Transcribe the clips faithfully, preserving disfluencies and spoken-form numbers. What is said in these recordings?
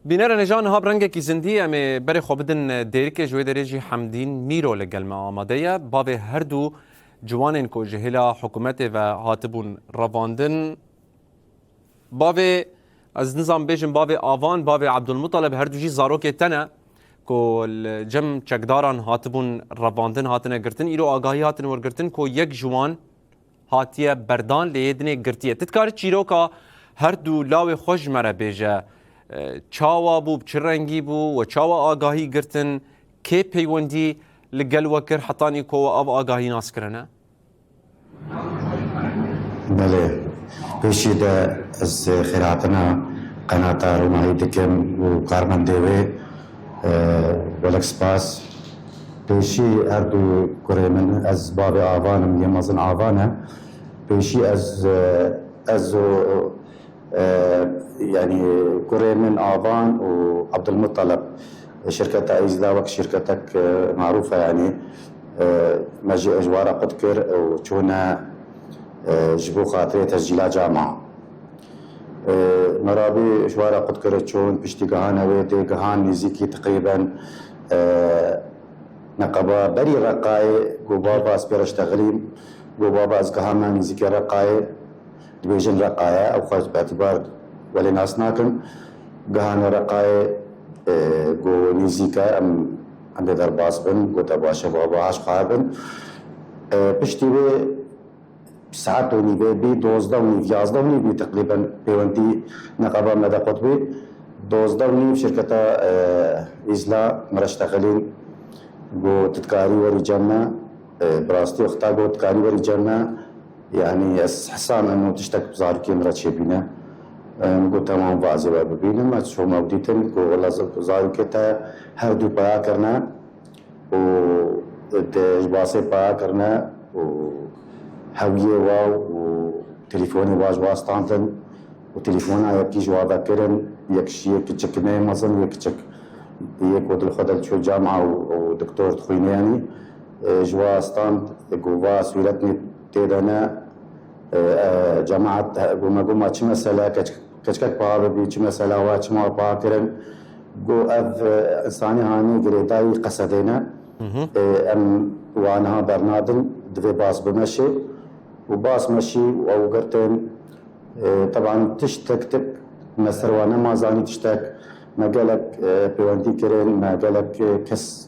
Bînerên hêja, niha bi rengekî zindî em ê berê xwe bidin Dêrikê, ji wê derê jî Hemdîn Mîro li gel me amade ye. Bavê her du ciwanên ku ji hêla hikûmetê ve hatibûn revandin. Bavê, ez nizam bêjim, bavê Avan, bavê Abdulmutaleb, her du jî zarokê te ne ku li cem çekdaran hatibûn revandin, hatine girtin. Îro agahî hatin wergirtin ku yek ji wan hatiye berdan, lê yê dinê girtiye. Tu dikarî çîroka her du lawê xwe ji me re bêje? E, çawa bû, bi çi rengî bû, we çawa agahî girtin, kê peywendî li gel we kir hetanî ku we ev agahî nas kirine? Belê. Pêşî de ez xêrhatina qenata Ronahî dikim û karmendê wê, e, gelek spas. Pêşî her du kurê min, ez bavê Avan im, yê mezin Avan e. Pêşî ez, e, ez û, e, yanî kurê min Avan û Abdulmutaleb, şirketa Îzla wek şirketek, e, marûf e, yanî, e, me ji, ji wa re qut kir û çûne, e, ji bo xatirê tescîla cama. E, me rabî ji wa re qut kir û çûn, piştî gihane wê dê, gihan nêzîkî teqrîben, e, neqeba berî Reqayê, got, "Baba, ez pê re ştexilîm." Got, "Baba, ez gihana nêzîkê Reqayê." Dibêjin Reqaye, ew xwe bi îtibar welê nas nakin. Gihane Reqayê, e, got, "Nêzîk e, em, em dê derbas bin." Gote, "Baş e baba, haş xwe bin." E, piştî wê saet û nîvê bî, dozdeh û nîv, yazdeh û nîv bî teqrîben, pêwendî neqeba me de qut bî. Dozdeh û nîv şirketa, e, Îzla me re ştexilîn, got, "Tu dikarî werî cem me?" E, bi rastî wexta got, "Dikarî werî cem me?" Yanî ez hesam em û tiştek bi zarokê min re çêbîne. Em got, "Temam, va ez ê we bibînim." Ez çûme ew dîtin, got, "Wela z-, zarokê te her du paya kirine û di ji basê paya kirine û hewiyê wa û telîfonê wa ji wa standin." Û telefona yekî ji wa vekirin, yek ji yê kiçik neyê mezin, yê kiçik, yê ku dilxwe de çû cama û, û doktor dixwîne, yanî, e, ji wa stand, e, ku va sûretnê tê de ne, e, e, cemaet, e, goma, goma çi mesele, keç-, keçikek paha bibî, çi mesela wa, çima paha kirin, got, ev, e, insanî hanê girêdayî qesedê ne. Hı hı. E, em wa niha bernadin, divê bas bimeşê. Û bas meşî û ew girtin. E, teban tiştek tik me ser wa nema zanî tiştek. Me gelek, e, pêwendî kirin, me gelek, e, kes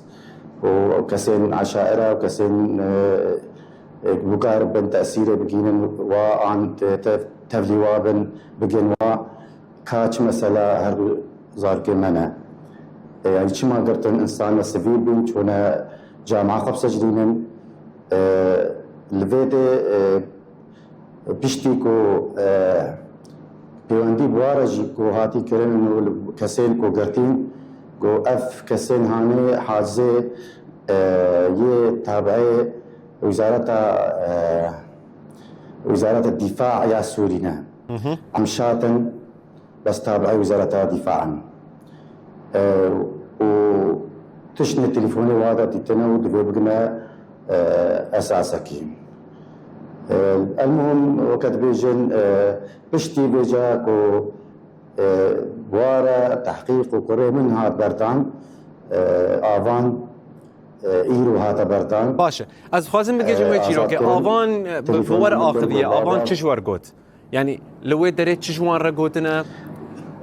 û kesên eşaira û kesên, e, e, ku bikaribin tesîrê bigînin wa an te-, te-, tevlî wa bin, bigên wa ka çi mesela her du zarokê me ne. E, yanî çima girtin, însan sivîl bîn, çûne cama xwe bisecilînin. E, li vê de, e, Piştî ku, e, pêwendî bi wa re jî ku hatî kirin û li kesên ku girtîn, ku ev kesên hanê hacizê, e, yê tabiê Wizareta, e, Wizareta Dîfa ya Sûrî ne. Hı hı. Em şatin, bes tabiê Wizareta Dîfa in. E, û tiştê telîfonê wa de dîtine û divê bigine, e, esasekî. E, elmuhim, weke dibêjin, e, piştî vêca ku, e, ware tehqîq û kurê min hat berdan, e, avan, e, îro hate berdan. Baş e. Ez dixwazim bigihîjim wê çîrokê. Avan, e, bi, bi we re axiviye. Avan çi ji we re got? Yanî li wê derê çi ji wan re gotine,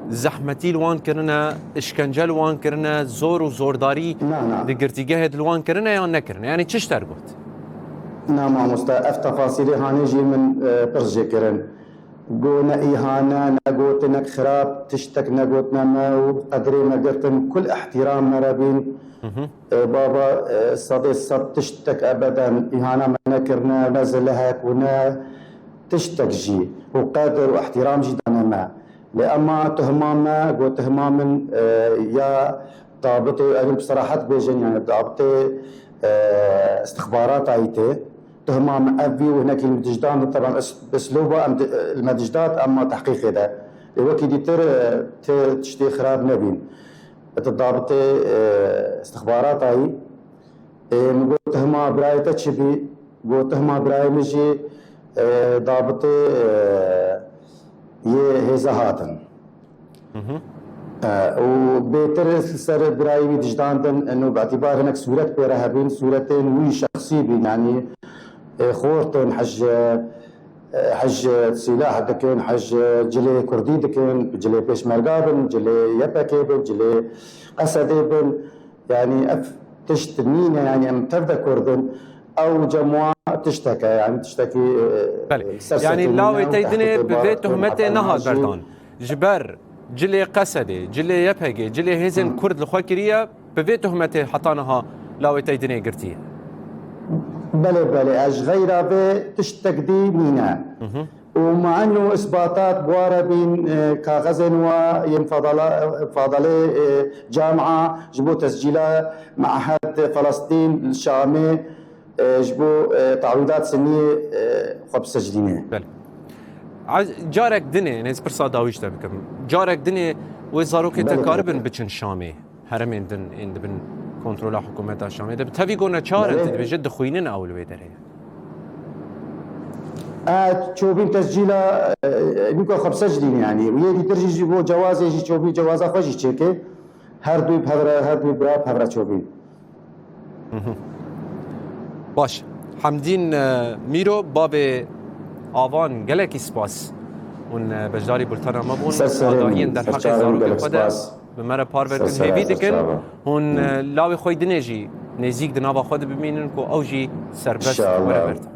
zehmetî li wan kirine, îşkence li wan kirine, zor û zordarî di girtîgehê de li wan kirine yan nekirine? Yanî çi ji te re got? Na mamoste, ev tefasîlê hanê jî min, e, pirs jê kirin. Got ne îhane, ne gotinek xirab, tiştek negotine me û qedrê me girtin, kul îhtîram me re bîn. Hı hı. E, baba, e, sedê sed tiştek ebeden îhana me nekirine, ne zilehek û ne tiştek jî û qedir û îhtîram jî dane me. Lê ema tuhma me, got tuhma min, e, ya dabitê, em ê bi serahet bêjin, yani dabitê, e, istixbaratayî tê. Tuhma me ev bî û hinekî li min tişt dan, teban is-, isloba em di-, li me tişt dat, ema tehqîqê de. Lê wekî dîtir, e, ti tiştê xirab nebîn. Di dabitê, e, istixbaratayî, e, min got, "Tuhma birayê te çi bî?" Got, "Tuhma birayê min jî, e, dabitê, e, yê hêza hatin." Hı hı. û bêtir ser birayî wî dijdandin, û bi îtibar hinek sûret pê re hebîn, sûretên wî şexsî bîn, yanî, e, xortin, hej, e, hej sîlah dikin, hej cilê kurdî dikin, cilê pêşmerga bin, cilê Y P G bin, cilê Qesedê bin. Yanî ev tişt nîne, yanî em tev de kurdin. Ew cem wan tiştek e, yanî tiştekî, e, Belê. ser Yanî sefê lawê nîne û te dinê tehqîqê bi vê barak kirin, tohmetê heta nehat niha jî berdan. Ji ber cilê Qesedê, cilê Y P G, cilê hêzên Hı. Kurd li xwe kiriye, bi vê tohmetê heta niha lawê te dinê girtiye. Belê, belê. Ez ji xeyra vê tiştek dî nîne. Hı hı. û ma eno isbatat bi wa re bîn, e, kaxezên wa yên fadala-, fadalê, e, camia ji bo tescîla me'hed Felestîn li Şamê, e, ji bo, e, tawîdat siniyê, e, xwe bisecdînê. Belê. Ez carek dinê, nêz pirsa dawî ji te bikim. Carek dinê wê zarokê te Belê, karibin belê. biçin Şamê. Heremên din ên dibin kontrola hikûmeta Şamê de. Bi tevî go neçar in, Belê. tu dibêje dixwînin ew li wê derê. E, çobîn tescîla, e, e, nûka xwe bisecdîn, yanî. Û yê dîtir jî ji bo cewazê jî çobî cewaza xwe jî çêke. Her duy bi hev re, her duy bira bi hev re çobîn. Baş. Hemdîn, e, Mîro, bavê Avan, gelekî spas. Hûn, e, beşdarî bultena me bûn. Ser serê Agahiyên min. derheqê Serçavên zarokên gelek xwe de spas. bi me re parve Ser dikin, serê hêvî dikin. serçava. Hûn, Hı. e, lawê xwe dinê jî nêzîk di nava xwe de bimînin ku ew jî serbest İnşallah. were berdan.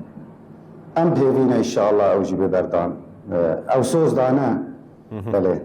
Em bi hêvî ne, inşallah ew jî bê berdan. E, ew soz dane. Hı hı. Belê.